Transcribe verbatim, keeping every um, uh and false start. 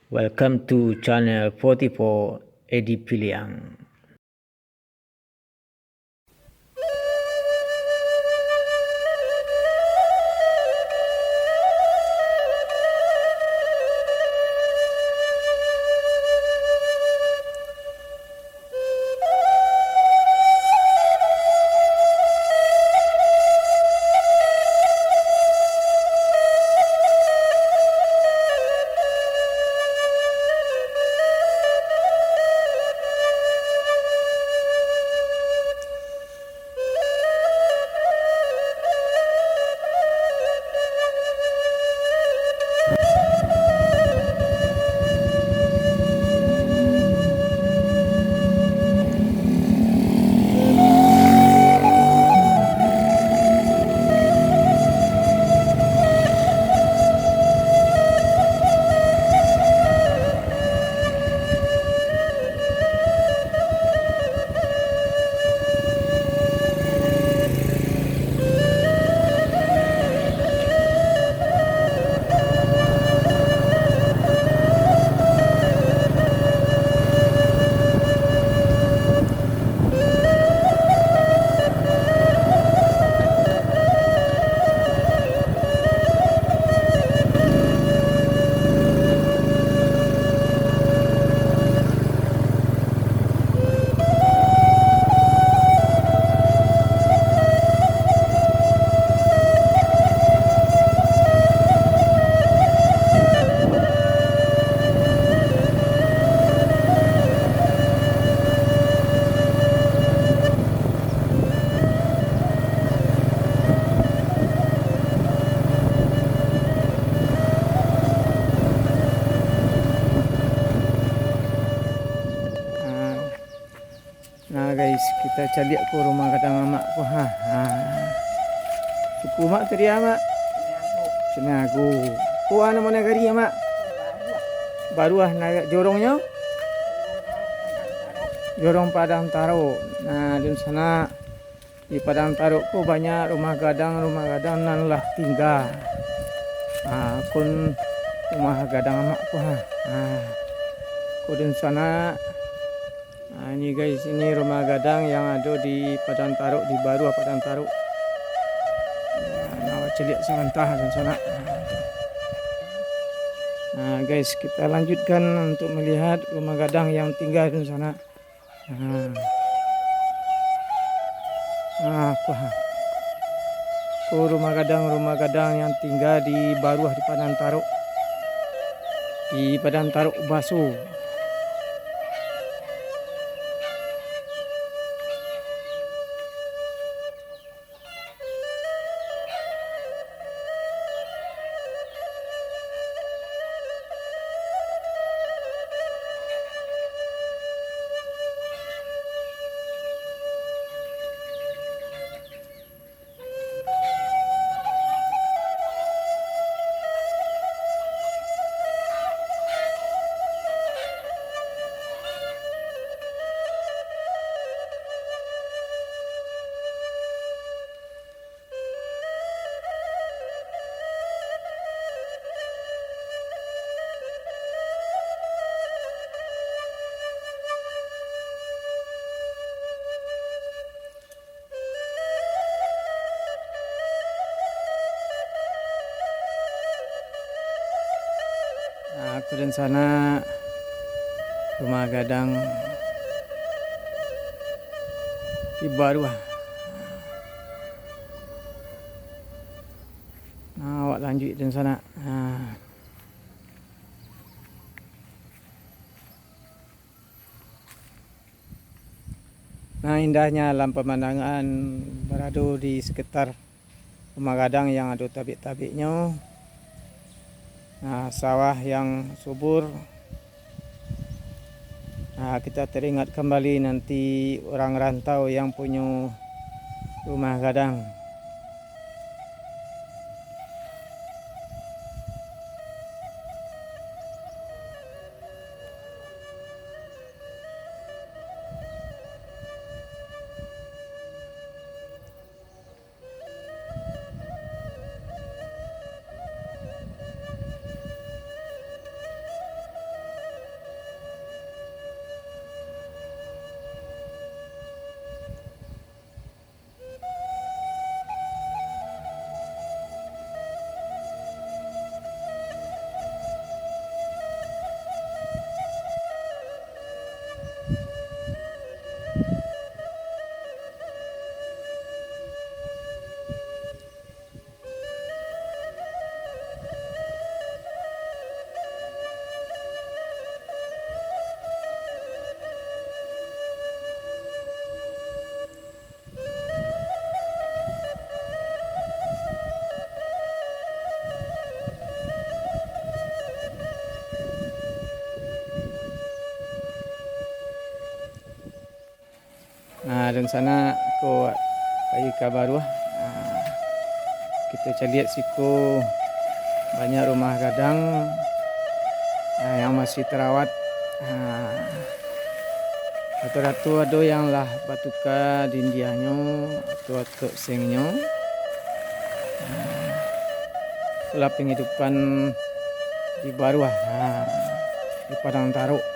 Welcome to channel forty-four Edi Piliang. Nah, guys, kita caliak ko rumah gadang amak ko, ha. Ha. Suku mak tadi, amak? Sinago. Ko a namo nagari, amak? Baruah. Na-, jorongnyo? Jorong Padang Tarok. Nah, dunsanak, di Padang Tarok ko banyak rumah gadang, rumah gadang nan lah tingga. Ha, kun rumah gadang amak ko, ha. Ha. Ko dunsanak. Nah, ini guys, ini rumah gadang yang ado di Padang Tarok, di Baruah Padang Tarok. Nah, awak caliak sabanta, dunsanak. Nah, guys, kita lanjutkan untuk melihat rumah gadang yang tingga, dunsanak. Nah. Nah, ko ha. Ko rumah gadang, rumah gadang yang tingga di Baruah di Padang Tarok. Di Padang Tarok Baso. Nah, ko dunsanak, rumah gadang di Baruah. Nah, awak lanjuik dunsanak. Nah. Nah, indahnya alam pamandangan barado di sekitar rumah gadang yang ado tabik-tabiknyo. Nah, sawah yang subur. Nah, kita teringat kembali nanti orang rantau yang punyo rumah gadang. Nah, dan sana ko pai ka baruah. Nah, kito caliak siko banyak rumah gadang, nah, yang masih tarawat. Nah, dato-dato ado yang lah batuka dindiahnyo, atuk-atuk sengnyo. Nah, itulah penghidupan di baruah, nah, di Padang Taruk.